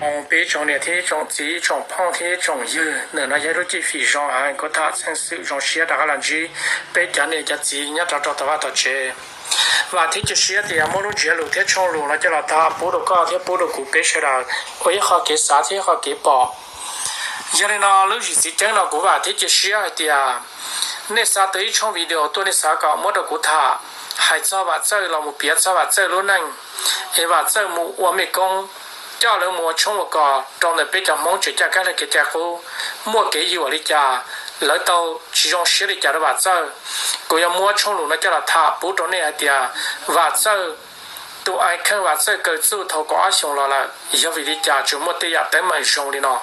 Peb tsoom niam thiab tsoom txiv, tsoom phooj thiab tsoom ywg, ntawm no yog lub cib fim zoo heev, kuv tham xeeb xwm zoo siab rov qab los ntsib peb cov niam cov txiv nyob rau rau tom vaj tom tsev. Vam thiab cia siab tias muab lub ntsiab lus thiab tshooj lus no coj los tham pub rau koj thiab pub rau kuv peb sawv daws ua ib qho kev xav thiab ib qho kev pom. Yog li no lub zim txiv ceeb no kuv vam thiab cia siab hais tias nej xa tau ib tshooj video tuaj, nej xav kom muab rau kuv tham, hais txog Vam Txawj los mus piav txog Vam Txawj lub neej, es Vam Txawj mus ua mej koob, coj lawv mus ua tshoob ua kos rau ntawm peb cov Hmoob tseem caj kab hle kev cai qub, muaj kev yuam li cas, lawv tau tsis zoo siab li cas rau Vam Txawj. Kuv yuav muab tshooj lus no coj los tham pub rau nej hais tias Vam Txawj tus ais kheej Vam Txawj kaw txuj thaum kaum ob xyoos los lawm yog vim li cas tseem muaj tej yam teeb meem zoo li no.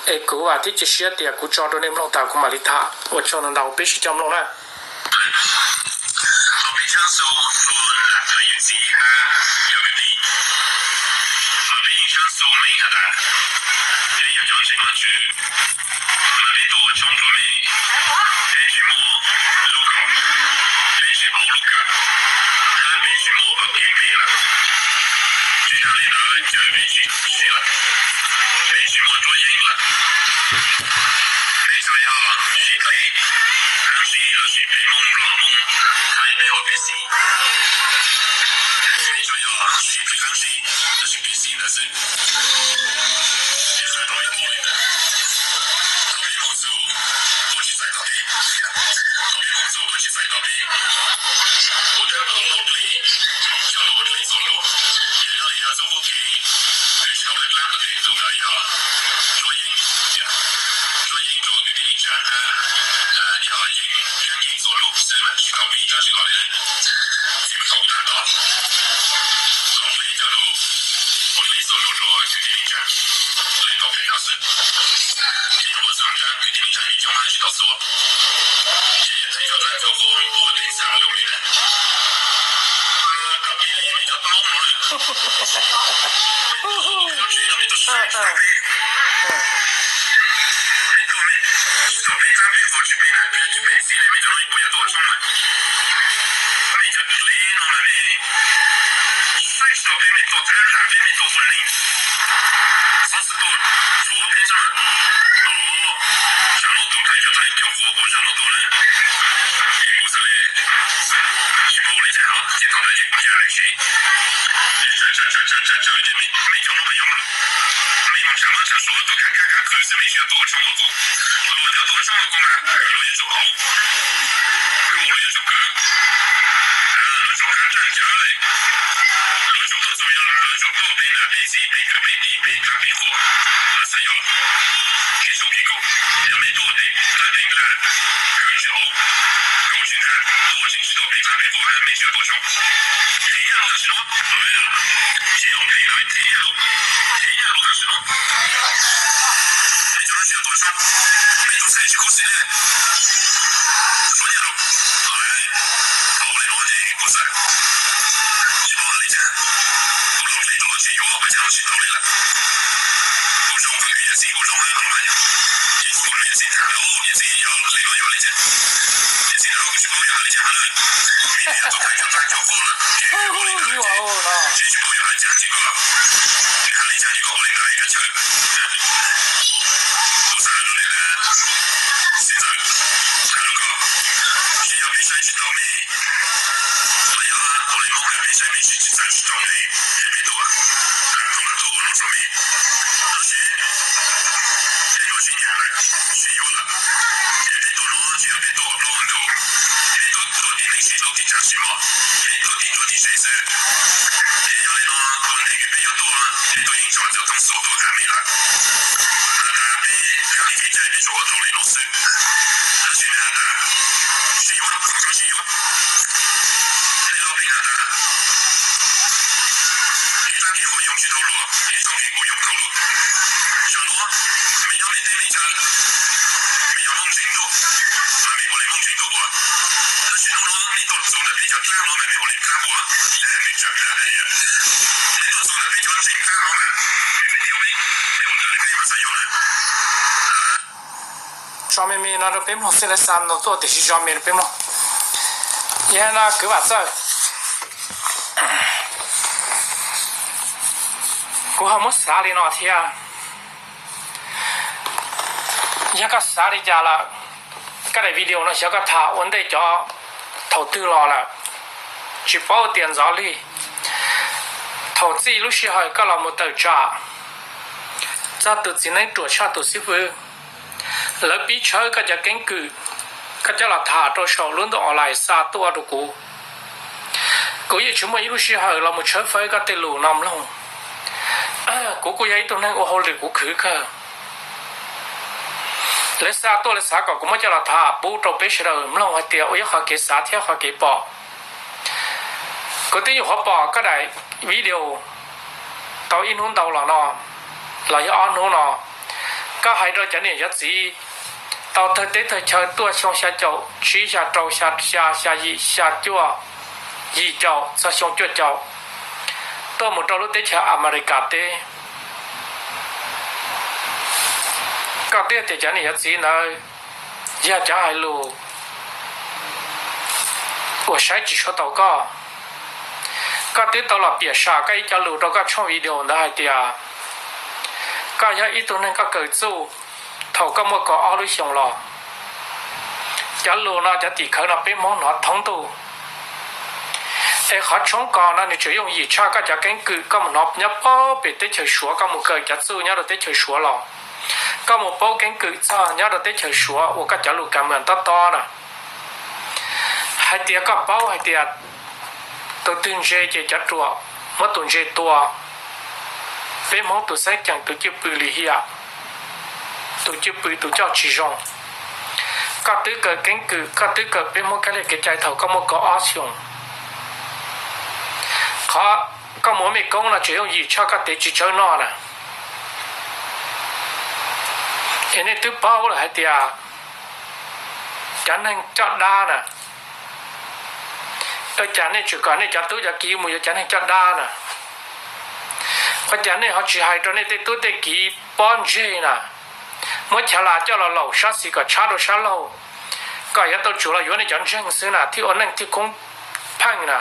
Es kuv vam thiab cia siab tias kuv tso rau nej mloog tas kuv mam li tham. Ua tsaug ntau ntau, peb sib coj mloog na. Tso me me no rau peb mloog xwb, lawv xa no tuaj tiam sis tso me rau peb mloog. Yog no kwv Vam Txawj. Kuv ho muab xav li no thiab. Yog koj xav li cas lawm, koj daim video no xyov koj tham ua ntej cov thaum twg los lawm, tsis paub tias ntxov li thaum txij lub sij hawm koj los mus tawm tsam txog tus txiv neeb ruam tshaj tus xib fwb, lawv pib tshawb koj cov keeb kwm, koj coj los tham rau saum lub ntuj online xa tuaj rau kuv. Kuv yeej tsis muaj ib lub sij hawm los mus tshawb fawb koj tej lus no mloog. Kuv kuj yog ib tug neeg ua hauj lwm kuv khwv kawg. Lawv xa tuaj lawv xav kom kuv muab coj los tham pub rau peb sawv daws mloog hais tias ua ib qhov kev xav thiab qhov kev pom. Kuv twb nyuam qhuav pom koj daim video tau ib hnub ntau los no, los yog ob hnub no, koj hais rau cov niam cov txiv tau thawj teb thawj chaw tuaj xyoo xya caum tsib xya rau xya xya xya yim xya cuaj, yim caum txog xyoo cuaj caum, tuaj mus rau lub teb chaws Amelikas teb. Koj twb tias cov niam cov txiv ntawd yog cov hais lus uas saib tsis tshua tau koj. Koj twb tau los piam sam koj ib co lus rau koj tshooj video ntawd hais tias koj yog ib tug neeg koj kawm txuj thaum koj muaj kaum ob lub xyoos los. Cov lus no cov tim khawv no peb Hmoob hnov thoob ntuj. Es qhov tshoob kos no nws tseem yooj yim tshaj koj cov keeb kwm koj mus hnov nyob pem teb chaws Suav, koj mus kawm cov txuj nyob rau teb chaws Suav los, koj mus paub keeb kwm txog nyob rau teb chaws Suav uas koj cov lus ka mws tob tob na. Hais tias koj paub hais tias tus twg ntse ces cov ruam muab tus ntse tua. Peb Hmoob tus xeeb ceem tus cwj pwm lim hiam, tus cwj pwm tus coj tsis zoo. Koj twb kawm keeb kwm, koj twb kawm peb Hmoob kab li kev cai thaum koj muaj kaum ob xyoos. Qhov koj mus ua mej koob no tseem yooj yim tshaj koj tev tsis tsawb noj na. Es nej twb paub lawm hais tias cov neeg coj dab na, ua cas nej tseem kom nej cov tub cov kiv mus yuav cov neeg coj dab na? Ua cas nej ho tsis hais rau nej tej tub tej kiv pob ntseg na, muab chav las coj los laum sab xis kom tshab rau sab laug, kom yuav tau tsuas los yuav nej cov ntseeg xwb na, thiaj ua neej thiaj koob pheej na,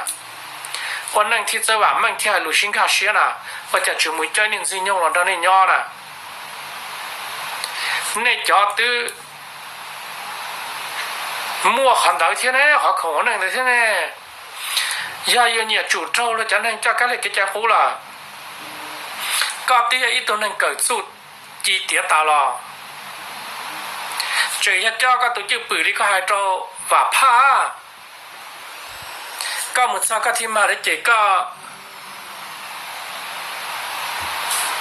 ua neej thiaj txawj vam meej thiaj hais lus sib nkag siab na? Ua cas tseem mus coj niag ntxwg nyoog los nrog nej nyob na? Nej cov twb muaj qhov ntawd thiab ne, qhov khoom ua neej ntawd thiab ne. Yog yus nyiam tsum raug luag cov neeg coj kab li kev cai qub lawm, koj twb yog ib tug neeg kawm txuj ci tiav tas los, tseem yog coj koj tus cwj pwm li koj hais rau Vam Phaj, koj mus txog koj thiaj mag lawm ces koj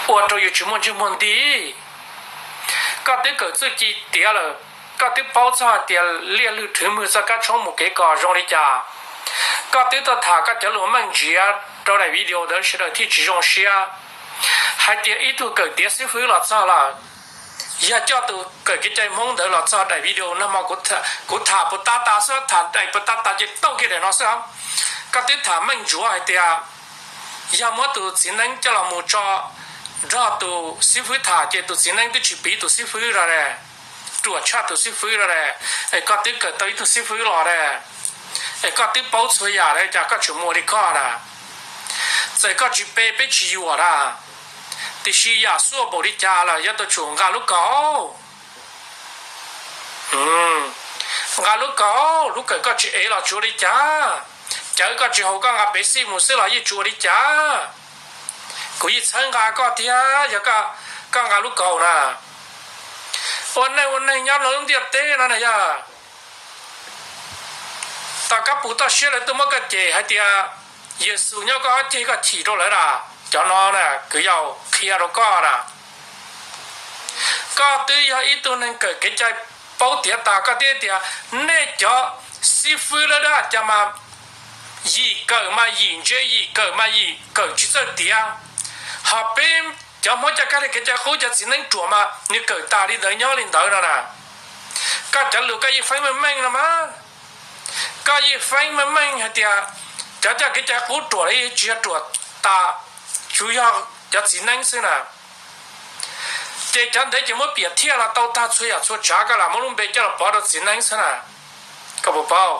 ua rau yus tsis muaj ntsej muag nti. Koj twb kawm txuj ci tiav lawm, koj twb paub txog hais tias liaj lwg rhwv mwg txoj kab tshoob mus kev kos zoo li cas. Koj twb tuaj tham koj cov lus meej ntsiav rau daim video ntawd sawv daws thiaj tsis zoo siab. Hais tias ib tug kawm tiav xib fwb los txog lawm, yog coj tus kawm kev cai Hmoob ntawd los txog daim video no mas kuv tham puas tab tas xwb, tham daim puas tab tas ces tauj kiag daim no xwb. Koj twb tham meej ntsuav hais tias yog muab tus txiv neeb coj los mus tso nrog tus xib fwb tham ces tus txiv neeb twb tsis piv tus xib fwb lawm, ruam tshaj tus xib fwb lawm, es koj twb kawm tau ib tug xib fwb los lawm, es koj twb paub txhua yam lawm cas koj tseem mus ua li koj na? Txawm koj tsis pe peb tsis yuam na, tiam sis yam xuaj npaum li cas los yuav tau tsum nqa lub kaus. Nqa lub kaus, lub kawm koj tsis ev los tsuav li cas, cawv koj tsis haus koj nqa pev xij mus xwb los yeej tsuav li cas. Kuv yeej txhawb nqa koj tiag yog koj nqa lub kaus na. Ua neej ua neeg nyob rau lub ntiaj teb no na yog, tom kab pus toj siab lawv tuaj muab koj cem hais tias Yexus nyob koj qab ceg koj chim rau lawv na. Cov no na kwv yau qhia rau koj na, koj twb yog ib tug neeg kawm kev cai paub tiav tas, koj thiaj tias nej cov xib fwb lawv dab cas mas yim kawm mas yim ntse, yim kawm mas yim kawm tsis txawj tiav. Ho peb cov Hmoob coj kab li kev cai qub cov txiv neeb ruam mas nws kawm tas li ntawd nyob li ntawd no na. Koj cov lus koj yeej feeb meej meej no mas, koj yeej feeb meej meej hais tias cov coj kev cai qub ruam li tsis yog ruam tas, tsuas yog cov txiv neeb xwb na. Ces cov ntawd ces muab piam thiaj los tau tag txhua yam txhua tsav, koj lam muab lub npe coj los pov rau txiv neeb xwb na. Koj puas paub?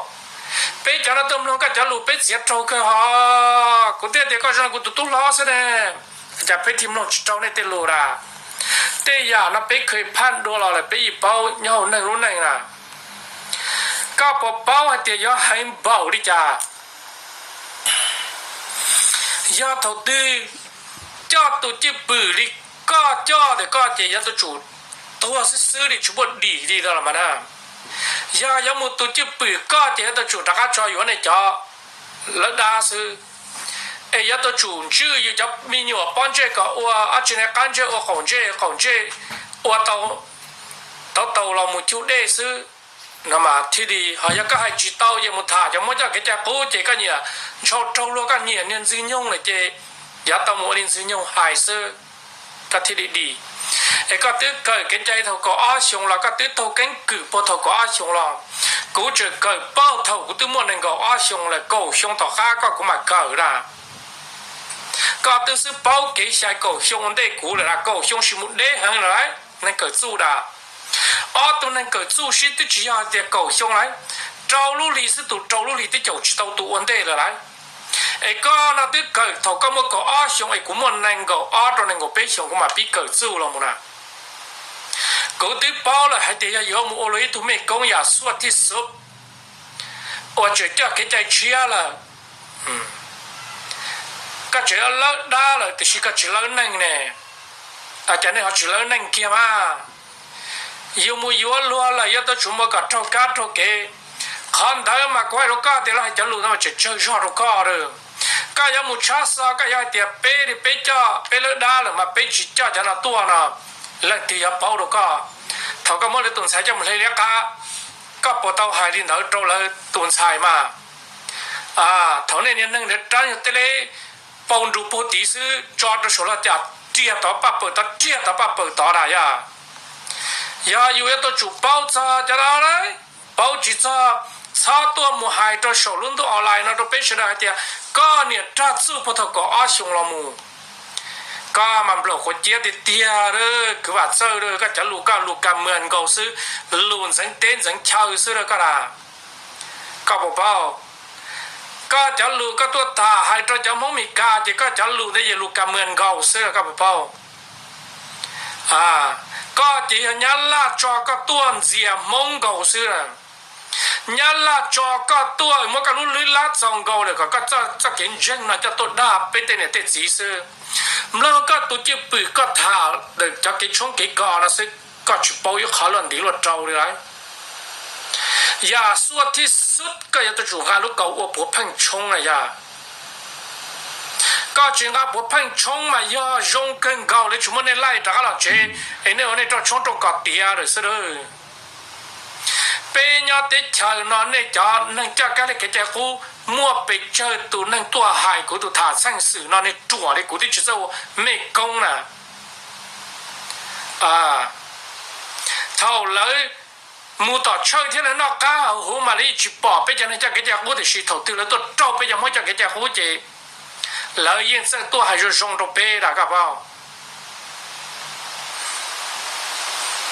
Peb cov no tuaj mloog koj cov lus peb txiav raug kawg ho. Kuv thiaj tias koj zoo li kuv tus tub hlob xwb ne. Cas peb thiaj mloog tsis raug nej tej lus na? Tej yam no peb kheev phaj dua los lawm peb yeej paub nyob hauv neeg lub neej na. Koj puas paub hais tias yuav heev npaum li cas? Yog thaum twg coj tus cwj pwm li koj coj tias koj ces yuav tau tsum tuag xwb xwb li tsis muaj dim li los mas na. Yog yuav mus tus cwj pwm koj ces yuav tau tsum rov qab tso yuav nej cov lawv dab xwb, es yuav tau tsum ntswj yus cov me nyuam pob ntseg kom ua ob tsi ne, qab ntseg ua qaum ntsej, qaum ntsej ua tau, tau tau los mus cug dej xwb no mas thiaj li. Ho yog koj hais tsis tau ces mus tham cov muab coj kev cai qub ces koj nyiam ntshaw raug luag, koj nyiam niag Ntxwg Nyoog lawm ces yuav tau mus ua li Ntxwg Nyoog hais xwb, koj thiaj li dim. Es koj twb kawm kev cai thaum kaum ob xyoos los koj twb taug keeb kwm puag thaum kaum ob xyoos los, kuv tseem kawm paub thaum kuv twb muaj nees nkaum ob xyoos lawm, kaum xyoo tom qab koj kuv mam kawm na. Koj twb xwb paub kev xyais kaum xyoo ua ntej kuv lawm na, kaum xyoo sis mus deb heev lawm lauj neeg kawm txuj na. Ob tug neeg kawm txuj sib twb tsis yog hais tias kaum xyoo lauj, rau lub hli xwb, tus rau lub hli twb caum tsis tau tus ua ntej lawm lauj. Es koj no twb kawm thaum koj muaj kaum ob xyoos es kuv muaj nees nkaum ob rau nees nkaum peb xyoos kuv mam pib kawm txuj los mus na. Kuv twb paub lawm hais tias yog yuav mus ua luag ib tug mej koob yam xuaj thij xub uas tseem coj kev cai tshiab lawm, koj tseem lawb dab lawm tiam sis koj tsis lawb neeg ne. Cas nej ho tsis lawb neeg kiag mas? Yus mus yuav luag lawm yuav tau tsum muaj kom raug kab raug kev. Qhov ntawd mas kuv hais rau koj tias lawv hais cov lus no mas tseem tsawg zog rau koj lawm. Koj yuav mus tshab xo, koj yuav hais tias peb li peb coj peb lawb dab lawm mas peb tsis coj cov no tuaj no, leej twg yuav paub rau koj? Thaum koj muab lawv tus ntxhais coj mus hle liab qab, koj puas tau hais li ntawd rau lawv tus ntxhais mas? Thaum nej niag neeg nrhiav rab yog tej li pau nrus puag tid xwb, tso rau saum laj cas riag tod paj pawg tod, riag tod paj pawg tod na yog. Yog yus yuav tau tsum paub txog cov no, paub tsis txog, txhob tuaj mus hais rau saum lub ntuj online no rau peb sawv daws hais tias koj niam rag txuj puag thaum kaum ob xyoos los mus. Koj mas nplaum quav ciab tiag tiag, kwv Vam Txawj, koj cov lus koj lus kas muas nkaus xwb, lus ntxeev teb ntxeev chaw xwb koj na. Koj puas paub? Koj cov lus koj tuaj tham hais rau cov Hmoob Mes Kas ces koj cov lus ntawd yog lus kas muas nkaus xwb, koj puas paub? Koj ces yog Nyab Laj tso koj tuaj ntxias Hmoob nkaus xwb. Nyab Laj tso koj tuaj muab koj lub hlwb lab txaus nkaus lawm kom koj txoj kev ntseeg no coj tuaj dag peb tej niam tej txiv xwb. Mloog koj tus cwj pwm koj tham cov kev tshoob kev kos no xwb, koj tsis paub ib qho luaj ntiv luaj rau li lawm. Yam xuaj thib xub koj yuav tau tsum nqa lub kaus ua puav pheej tshoob na yog. Koj tsis nqa puav pheej tshoob mas yog zoo kawg nkaus li tsis muaj nej laij rov qab los tsev, es nej ua nej rooj tshoob rooj kos tiav lawm xwb lauj. Peb nyob teb chaws no nej cov neeg coj kab li kev cai qub muaj pes tsawg tus neeg tuaj hais kuv tus tham txheej xwm no, nej ruam li kuv twb tsis txawj ua mej koob na. Thaum lawv mus tom tshawj thiab lawv noj qab haus huv mas lawv yeej tsis pom peb cov neeg coj kev cai qub, tiam sis thaum twg lawv tuaj raug peb cov Hmoob coj kev cai qub ces lawv yeej txawj tuaj hais zoo zoo rau peb na koj paub.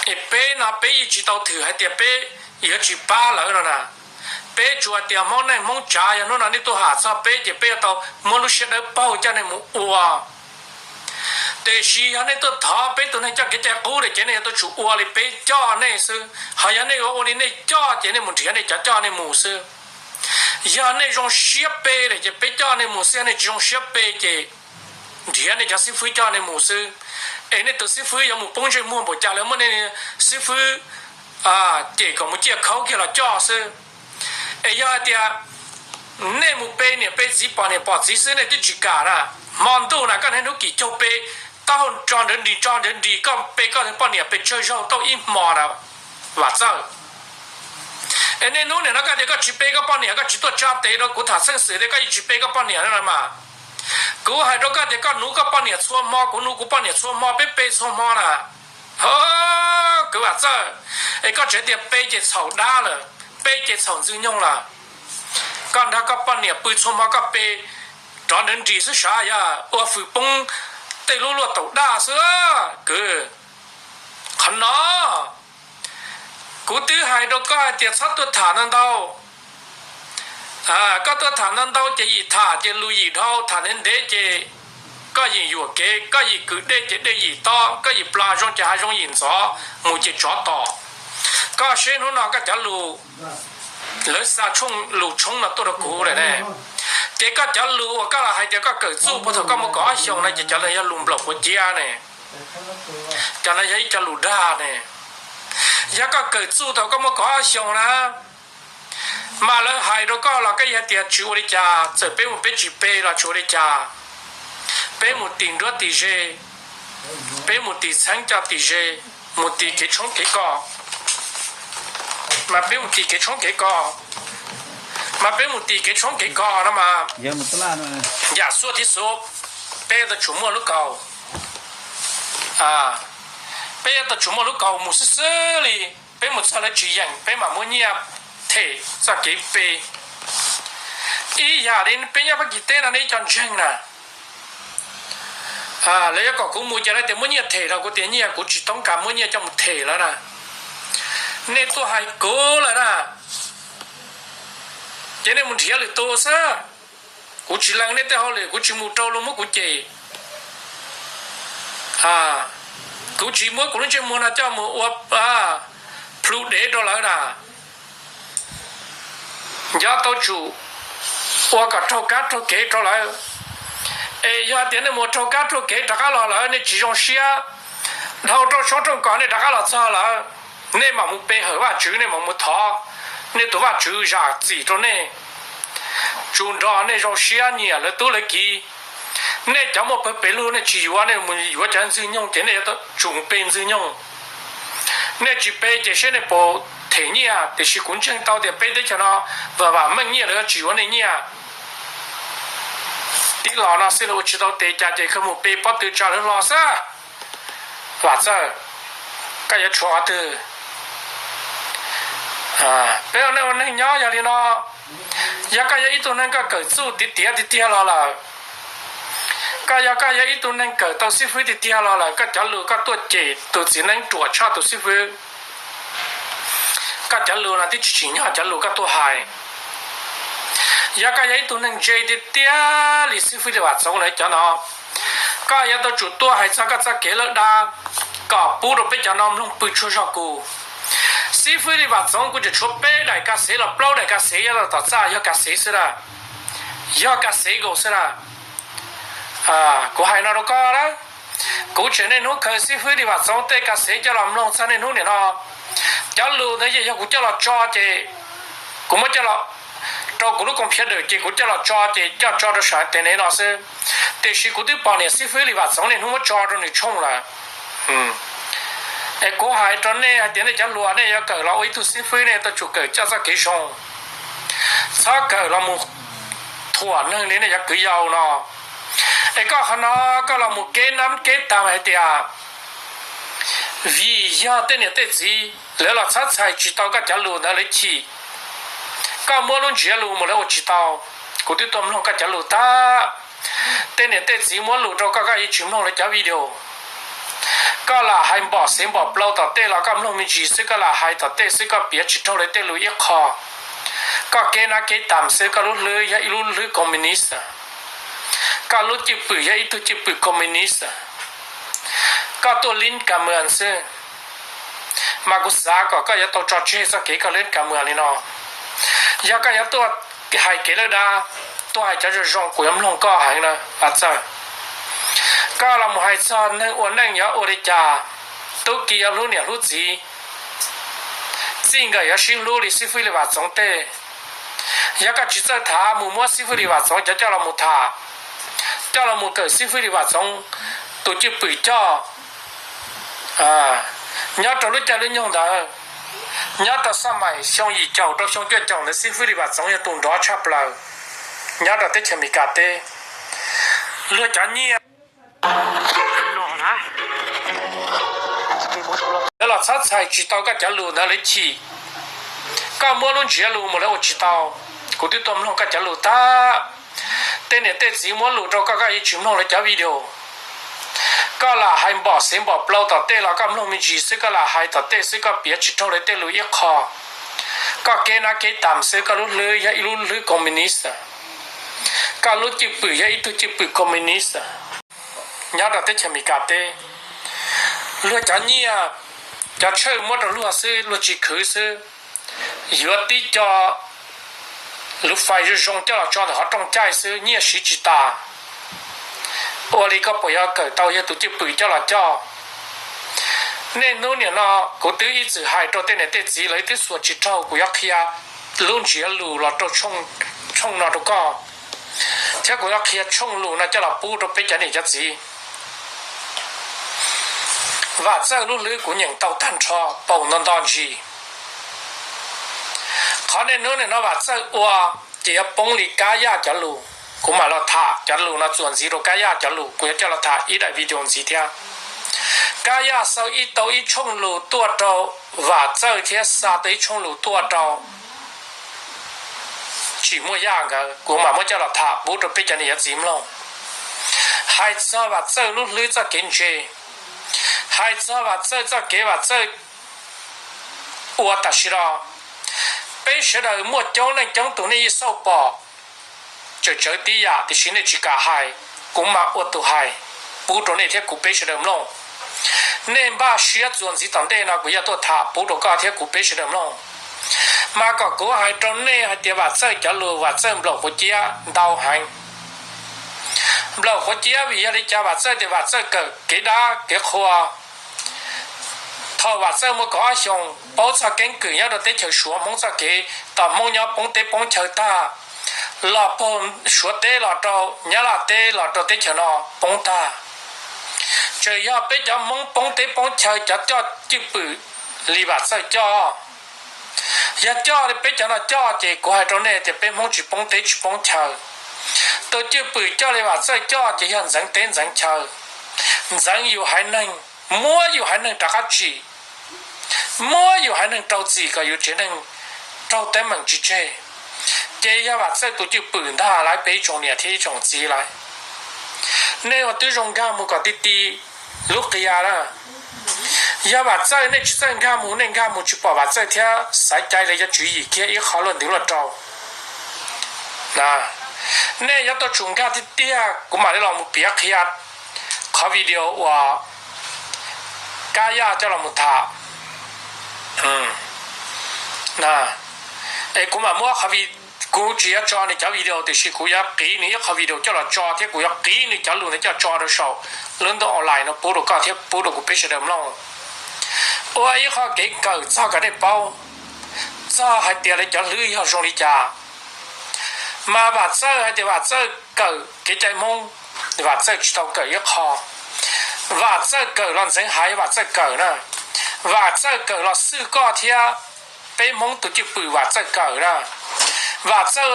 Es peb no peb yeej tsis tau thwm hais tias peb yuav tsis pab lawv no na. Peb tsuas hais tias Hmoob neej Hmoob tsav, yog hnub no nej tuaj tham txog peb ces peb yuav tau muab lub siab dawb paug coj nej mus ua. Tiam sis yog nej tuaj thov peb tus neeg coj kev cai qub lawm ces nej yuav tau tsum ua li peb coj nej xwb. Ho yog nej yuav ua li nej coj ces nej mus nrhiav nej cov coj nej mus xwb. Yog nej zoo siab pe lawm ces peb coj nej mus xwb, yog nej tsis zoo siab pe ces nrhiav nej cov xib fwb coj nej mus xwb. Es nej tus xib fwb yuav mus poob ntsej muag npaum cas lawv muab nej xib fwb cem kom mus ciaj khaub kiag los coj xwb. Es yog hais tias nej mus pe niam pe txiv pom niam pom txiv xwb nej twb tsis kam na. Hmo ntuj na koj niaj hnub kim caug pe, taub hau tso nrad nris tso nrad nris, koj pe koj poj niam pes tsawg zaug tau ib hmo na, Vam Txawj. Es niaj hnub nim no koj tias koj tsis pe koj poj niam, koj tsis tuaj tsa tes rau kuv tham txheej xwm tias koj yeej tsis pe koj poj niam no mas. Kuv hais rau koj tias koj nuv koj poj niam txhua hmo, kuv nuv kuv poj niam txhua hmo, peb pe txhua hmo na. Ho, kwv Vam Txawj, es koj tseem tias pe ces txhaum dab lawm, pe ces txhaum Ntxwg Nyoog lawm. Koj nrog koj poj niam pw txhua hmo koj pe rov nrad nris xwb sav, yog ua fws poob tej lub luaj taum daj xwb kwv. Qhov no kuv twb hais rau koj hais tias txhob tuaj tham ntau ntau. Koj tuaj tham ntau ntau ces yim tham ces lus yim dhau, tham ntev ntev ces Koj yim yuam kev, koj yim kwv dej ces dej yim tob, koj yim plas zoo ces hav zoov yim ntxov, mus ces tsov tom. Koj seb hnub no koj cov lus, lawv xa lus tshoob no tuaj rau kuv lawm ne. Ces koj cov lus uas koj los hais tias koj kawm txuj puag thaum koj muaj kaum ob xyoos no ces cov no yog lus nplaum quav ciab ne. Cov no yog ib co lus dag ne. Yog koj kawm txuj thaum koj muaj kaum ob xyoos na, mas lawv hais rau koj los koj yeej hais tias tsis ua li cas, txawm peb mus peb tsis pe los tsis ua li cas. Peb mus tim nruab tim ze, peb mus tim txheeb coj tim ze, mus tim kev tshoob kev kos, mas peb mus tim kev tshoob kev kos, mas peb mus tim kev tshoob kev kos no mas yam xuaj thiab xub, peb yuav tau tsum muaj lub kaus, peb yuav tau tsum muaj lub kaus mus xwb xwb li. Peb mus txog lawv tsis yeem peb mam muab nyiaj them txoj kev pe. Ib yam li peb nyob Fab Kis teb no nej ib co ntseeg na, lawv yuav kom kuv mus ces lawv tias muab nyiaj them los kuv tias nyiaj kuv tsis toob kas muab nyiaj coj mus them lawm na. Nej tuaj hais kuv lawm na, ces nej mus nrhiav lwm tus xwb. Kuv tsis lees nej tej hauj lwm, kuv tsis mus rau luag muab kuv cem. Kuv tsis muab kuv lub ntsej muag no coj mus ua plhu dev rau lawv na. Nco tau tsum ua kom raug kab raug kev rau lawv. Es yog tias nej mus raug kab raug kev rov qab los lawm nej tsis zoo siab, dhau rooj tshoob rooj kos nej rov qab los txog lawm, nej mam mus pe hawm Vajtswv, nej mam mus thov nej tus Vajtswv zam txim rau nej. Tsum nrog nej zoo siab nyiam lawv tub lawv kiv. Nej cov muaj pawg pes lug nej tsis yuav, nej mus yuav cov ntxwg nyoog ces nej yuav tsum pe ntxwg nyoog. Nej tsis pe ces seb nej puas them nyiaj, tiam sis kuv ntseeg tau tias peb teb chaws no vam vam meej nyiaj lawv yuav tsis yuav nej nyiaj. Tib los no xwb lawv ua tsis tau tes cas ces koj mus pe pob tw tsa lawv hlo xwb. Vam Txawj, koj yuav tshuav qhov twg? Peb ua neej ua neeg nyob yog li no, yog koj yog ib tug neeg koj kawm txuj tiav tiav tiag tiag los lawm, koj yog koj yog ib tug neeg kawm tau xib fwb tiag tiag los lawm, koj cov lus koj tuaj cem tus txiv neeb ruam tshaj tus xib fwb. Koj cov lus no twb tsis tsim nyog cov lus koj tuaj hais. Yog koj yog ib tug neeg ntse tiag tiag li xib fwb Lis Vam Txoov lawv cov no, koj yuav tau tsum tuaj hais txog koj txoj kev lawj dab kom pub rau peb cov no mloog pw tsuag zog kuv. Xib fwb Lis Vam Txoov kuv tseem tshuav peb daim ka xev los plaub daim ka xev nyob rau tom txaj, yog ka xev xwb na, yog ka xev nkaus xwb na. Kuv hais no rau koj na, kuv tseem niaj hnub khaws xib fwb Lis Vam Txoov tej ka xev coj los mloog txog niaj hnub nim no. Cov lus ntawd yeej yog kuv coj los tso ces kuv muab coj los rau kuv lub koom phiaj dawm ces kuv coj los tso ces coj tso rau saum internet no xwb. Tiam sis kuv twb pom niam xib fwb Lis Vam Txoov niaj hnub muab tso rau nws tshooj lawm. Es kuv hais rau nej hais tias nej cov hluas nej yuav kawm los ua ib tug xib fwb nej yuav tau tsum kawm coj txoj kev zoo, txhob kawm los mus thuam neeg li nej cov kwv yau no. Es koj qhov no koj los mus kev nab kev tas hais tias vim yog tej niam tej txiv lawv los txhab txhais tsis tau koj cov lus ntawd lawv chim, koj muab lub ntsiav lus mus lawv ua tsis tau. Kuv twb tuaj mloog koj cov lus tag, tej niam tej txiv muab lus rau koj koj yeej tsis mloog lawv cov video. Koj lam hais npom xev npom plaub tom tej los koj mloog me ntsis xwb, koj lam hais tom tej xwb koj piav tsis raug lawv tej lus ib qho. Koj kev nab kev tas xwb, koj lub hlwb yog ib lub hlwb communist, koj lub cwj pwm yog ib tug cwj pwm communist. Koj tuaj lib ka mws xwb, mas kuv xav kom koj yuav tau tso tseg txoj kev koj lib ka mws li no. Yog koj yuav tuaj hais kev lawj dab, tuaj hais cov zoo zoo kuv yuav mloog koj heev na Vam Txawj. Koj los mus hais txog neeg ua neej yuav ua li cas, tub ki yuav hlub niam hlub txiv, txij nkawm yuav sib hlub li xib fwb Lis Vam Txoov tej. Yog koj tsis txawj tham mus muab xib fwb Lis Vam Txoov cov coj los mus tham, coj los mus kawm xib fwb Lis Vam Txoov tus cwj pwm coj. Nyob rau lub caij lub nyoog ntawd, nyob rau xab mais xyoo yim caum rau xyoo cuaj caum ntawd xib fwb Lis Vam Txoov yog tus nrov tshaj plaws nyob rau teb chaws Amelikas teb. Luag cov nyiaj lawv los txhob txhais tsis tau koj cov lus ntawd lawv chim. Koj muab lub ntsiav lus mus lawv ua tsis tau. Kuv twb tuaj mloog koj cov lus tag, tej niam tej txiv muab lus rau koj koj yeej tsis mloog lawv cov video. Koj lam hais npom xev npom plaub tom tej los koj mloog me ntsis xwb, koj lam hais tom tej xwb koj piav tsis raug lawv tej lus ib qho. Koj kev nab kev tas xwb, koj lub hlwb yog ib lub hlwb communist, koj lub cwj pwm yog ib tug cwj pwm communist. nyob rau teb chaws Amelikas teb. Luag cov nyiaj, cov tshawj muab rau luag xwb, luag tsis khwv xwb, yuav tib co lub fais zoo zoo coj los tso ntawm qhov rooj caij xwb, nyiaj siv tsis tas. Ua li koj puas yuav kawm tau yog tus cwj pwm coj los coj? Niaj hnub nim no kuv twb ib txwm hais rau tej niam tej txiv, lawv twb xuas tsis raug. Kuv yuav qhia lub ntsiab lus los rau tshooj no rau koj, thiab kuv yuav qhia tshooj lus no coj los pub rau peb cov niam cov txiv. Vam Txawj lub hlwb kuv nyeem tau tag nrho, paus nto nto ntsis. Qhov niaj hnub nim no Vam Txawj ua ces yuav poob li Kab Yaj cov lus. Kuv mam los tham cov lus no txuas ntxiv rau Kab Yaj cov lus, kuv yuav coj los tham ib daim video ntxiv thiab. Kab Yaj xaus ib tau ib tshooj lus tuaj rau Vam Txawj thiab xa tau ib tshooj lus tuaj rau Tsis Muaj Yaj nkawd, kuv mam muab coj los tham pub rau peb cov niam cov txiv mloog. Hais txog Vam Txawj lub hlwb txoj kev ntse, hais txog Vam Txawj txoj kev Vam Txawj ua tam sim no, peb sawv daws muaj coob leej coob tus nej yeej xauj pom, tsawm tsawv tib yam tiam sis nej tsis kam hais, kuv mam ua tus hais pub rau nej thiab kuv peb sawv daws mloog. Nej npaj siab txuas ntxiv tom ntej no kuv yuav tuaj tham pub rau koj thiab kuv peb sawv daws mloog. Mas kom kuv hais rau nej hais tias Vam Txawj cov lus, Vam Txawj nplaum quav ciab ntau heev. Nplaum quav ciab vim yog li cas? Vam Txawj tias Vam Txawj kawm kev dab kev qhua. Thaum Vam Txawj muaj kaum ob xyoos paub txog keeb kwm nyob rau teb chaws Suav, Hmoob txoj kev, tau Hmoob nyob poob teb poob chaw tag, los puag Suav teb los rau Nyab Laj teb los rau teb chaws no poob tag. Tseem yog peb cov Hmoob poob teb poob chaw cov coj cwj pwm li Vam Txawj coj. Yog coj li peb cov no coj ces kuv hais rau nej tias peb Hmoob tsis poob teb tsis poob chaw. Tus cwj pwm coj li Vam Txawj coj ces yog ntxeev teb ntxeev chaw, ntxeev yus haiv neeg, muab yus haiv neeg rov qab tsim, muab yus haiv neeg rau txim kom yus tsev neeg raug teeb meem tsis tseg. Ces yog Vam Txawj tus cwj pwm ntag lauj peb ib tsoom niam thiab ib tsoom txiv lauj. Nej ua twb zoo nkag mus kom ti ti lub qia na. Yog Vam Txawj nej tsis txawj nkag mus, nej nkag mus tsis pom Vam Txawj thiab xaiv cai li cov tswv yim kiag ib qho luaj ntev luaj rau. Nej yuav tuaj tsum nkag tiag tiag kuv mam li los mus piav qhia qhov video uas Kab Yaj coj los mus tham. Es kuv mam muab qhov vi, kuv tsis yuav tso nws cov video tiam sis kuv yuav qiv nws ib qho video coj los tso thiab kuv yuav qiv nws cov lus ntawd coj tso rau saum lub ntuj online no pub rau koj thiab pub rau kuv peb sawv daws mloog. Ua ib qho kev kawm txog kom nej paub txog hais tias lawv cov hlwb yog zoo li cas. Mas Vam Txawj hais tias Vam Txawj kawm kev cai Hmoob, Vam Txawj tsis tau kawm ib qho. Vam Txawj kawm los ntxeev haiv Vam Txawj kawm na. Vam Txawj kawm los xwj koj thiab peb Hmoob tus cwj pwm Vam Txawj kawm na. Vam Txawj